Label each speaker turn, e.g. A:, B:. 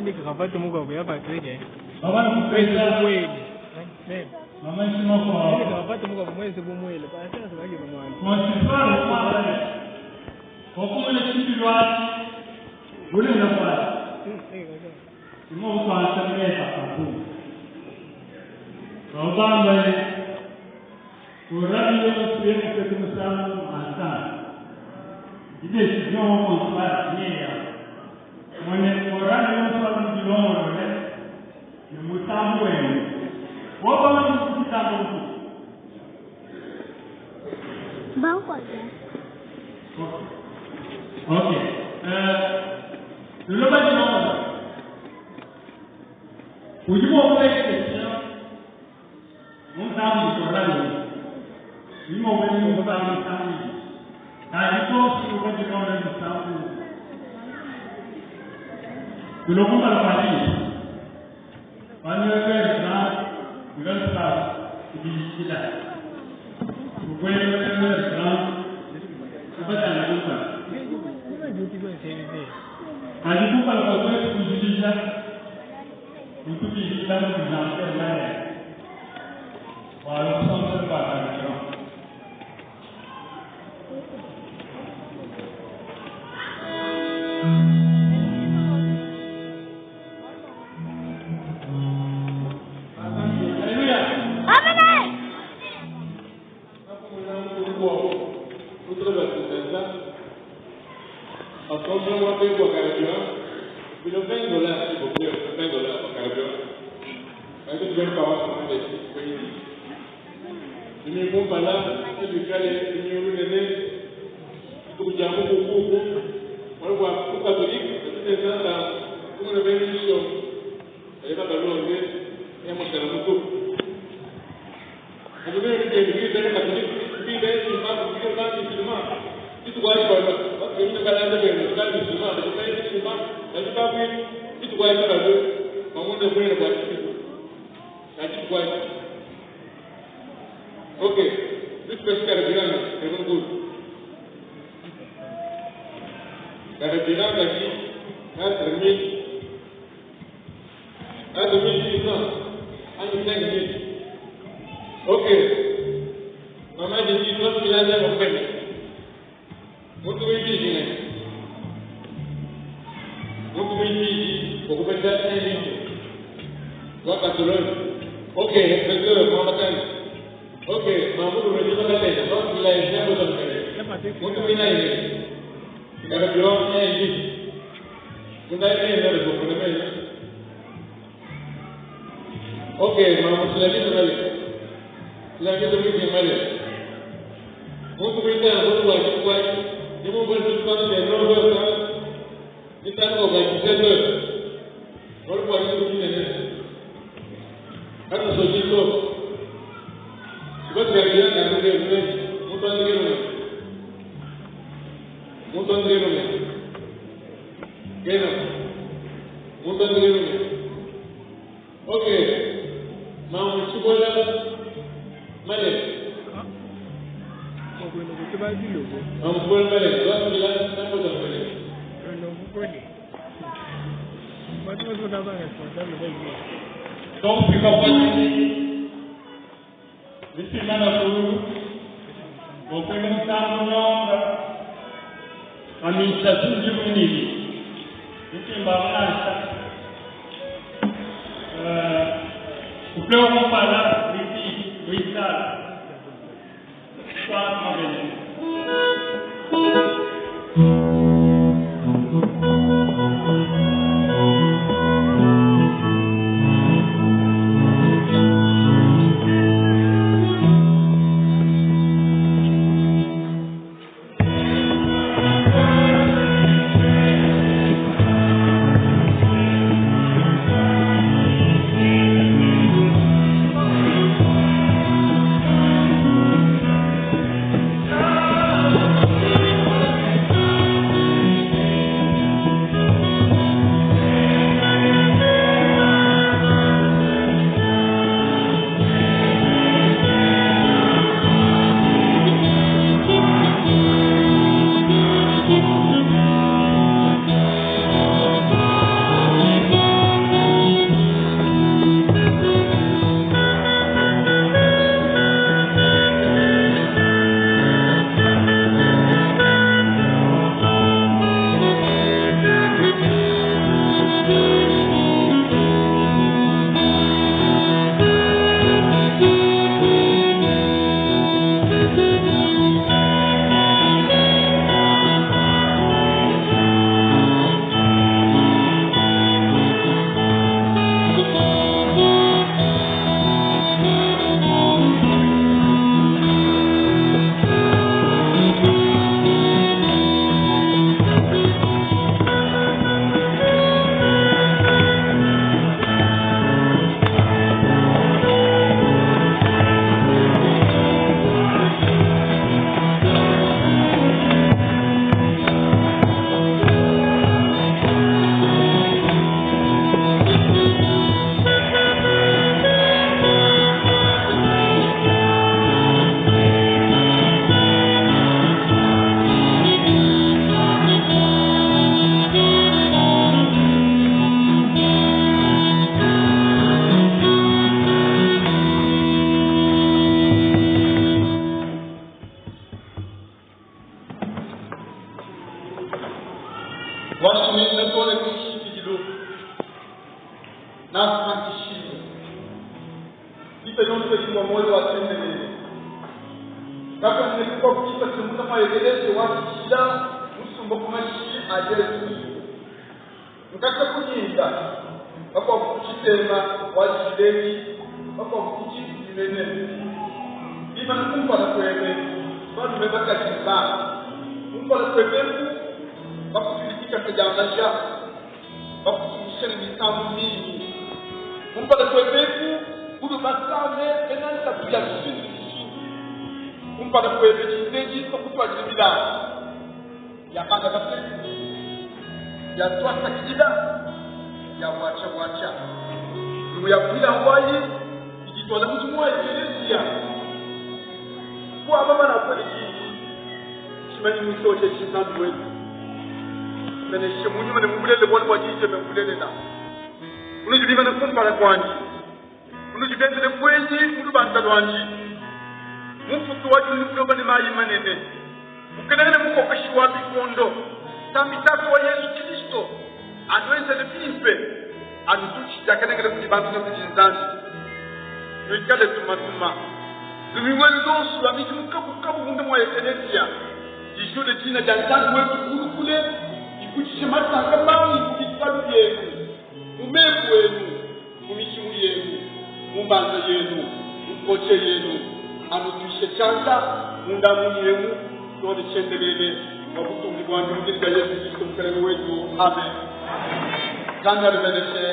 A: Ndi cravate mukuabu ya Patrick.
B: Baba kupesa
A: Mwele.
B: mama Shimoko.
A: Ndi cravate mukuabu mwezi bumwele. Pastor sibaki mwana.
B: Monsignor Kwabale. Okumene chipilwa ule na kwa. Imo kwa sameta kapu. Obama Kurani yo siye que musamu asa. Décision contraire hier. Mwene kurani yo samu dilongo le. Ni musamu wenu. Obama ni kitabu. Ok. Le bâtiment. Ujimo kwa question. Musamu kurani. Imo wenu musamu samu. Kaliko kwa dilongo musamu. Kulokumba la pali. Wanyo kwa na kujishila. Ukweli kwa kupata na kupa. Alikupa la kwa kujilisha. Kutubi la mzampe naye. Wala kusonga kwa kanisa.
C: Haleluya.
D: Amen.
C: Bilo 20 dollars, s'il vous plaît, 20 dollars pour carburant. Parce que tu viens pas avoir des Nimekupa la serikali ninyurunene kujamu kuku walikuwa kukatoliki lakini sasa kuna benisho alika balonge ya mshara mtu Ndio ndio ndio ndio katoliki ndio ndio mambo ndio mambo musulman kitu kwa hiyo kwa ndio kala ndio ndio kala musulman ndio ndio musulman ndio kwa kitu kwa hiyo ndio mamunde kwenda kwa kitu kitu kwa Ok, this question carburant, c'est bon good. Carburant daqui, 4 000, 4 600, 5 000. Ok, maman dit, toi, tu l'as déjà fait. Muito bem, né? Muito bem, vou começar a litro. Lá, Barcelona. Ok, inspecteur, maman, Ok, mamudu ne jima kate, no la ejemplo también. Muito bem aí. Carburant é litro. Kunda ile ndio kwa kuna mimi. Ok, mamu silagi male. Silagi to mi male. Muito bem tá, muito bem, kwa. Ni mo bol tu kan de no go ka. Ni tan ko ga 17 heures. Wal kwa ni ni ne. Kama so jito. Kwa carburant na ndio ndio. Muito andré. Muito andré. Kena. Muito andré. Ok. Mamu chibola male. Mamu chibola male. Dua sembilan sampai dua male.
B: Donc tukapata visimana kuru okwenda musango nyonga amisha sinjimunili nitimba mnasha kupewa kupala liti wisala kwa mabele.
D: Amen. Wasuminyina too ne ku nshikidilu, neasankishibue. Dipa dionso edi mbua muoyo wa tshiendelele. Kakuena ne bikuabu bipatshila munda mua Ekeleziya wa tshijila musumba ku mashi a Yezu Kristo. Nkatshia ku dinda, bakuabu ku tshitema wa tshiledi, bakuabu ku dikumi mene, bimane kumpala kuebe, balume, bakaji ne bana. Kumpala kuebe eku bakutula dikasa dia maja, bakutumbisha ne misambu mingi. Kumpala kuebe eku kulue basame bena ntatu ya mishindu ne mishindu. Kumpala kuebe tshitedi bakutuadile milambu. Ya bana bakese, ya tuasakidila, ya buatshia buatshia. Nunku ya milambu ayi idi ituala mudimu wa ekeleziya. Ku aba bana kuele diyi tshimanyinu tshiotshi etshi Nzambi wetu meneshe mu nyuma ne mu bulelela bualu bua diyi diebe mbulelela. Unudi bimane kumpala kuanyi Unudi benzele buenyi mu lubanza luandi, Mufuki wa diulu ne buloba ne mayi manene, Mukelenge ne Mukokeshi wa bikondo, Nzambi Tatu wa Yezu Kilisto, anuenzele bimpe, anututshishe diakalengele kudi bantu ne kudi Nzambi. Nuikale tumatuma. Lumingu elu luonso lua midimu kabukabu munda mua Ekeleziya, dijule dina dia Nzambi wetu kulu kule, dikutshishe masanka mangi ku bitalu bienu, mu meku enu, mu midimu yenu, mu mbanza yenu, mu proje yenu, anutuishe tshianza munda munyi emu too ne tshiendelele, bua butumbi buandi mu dina dia Yezu Kristo Mukelenge wetu. Amen. Nzambi anubeneshe.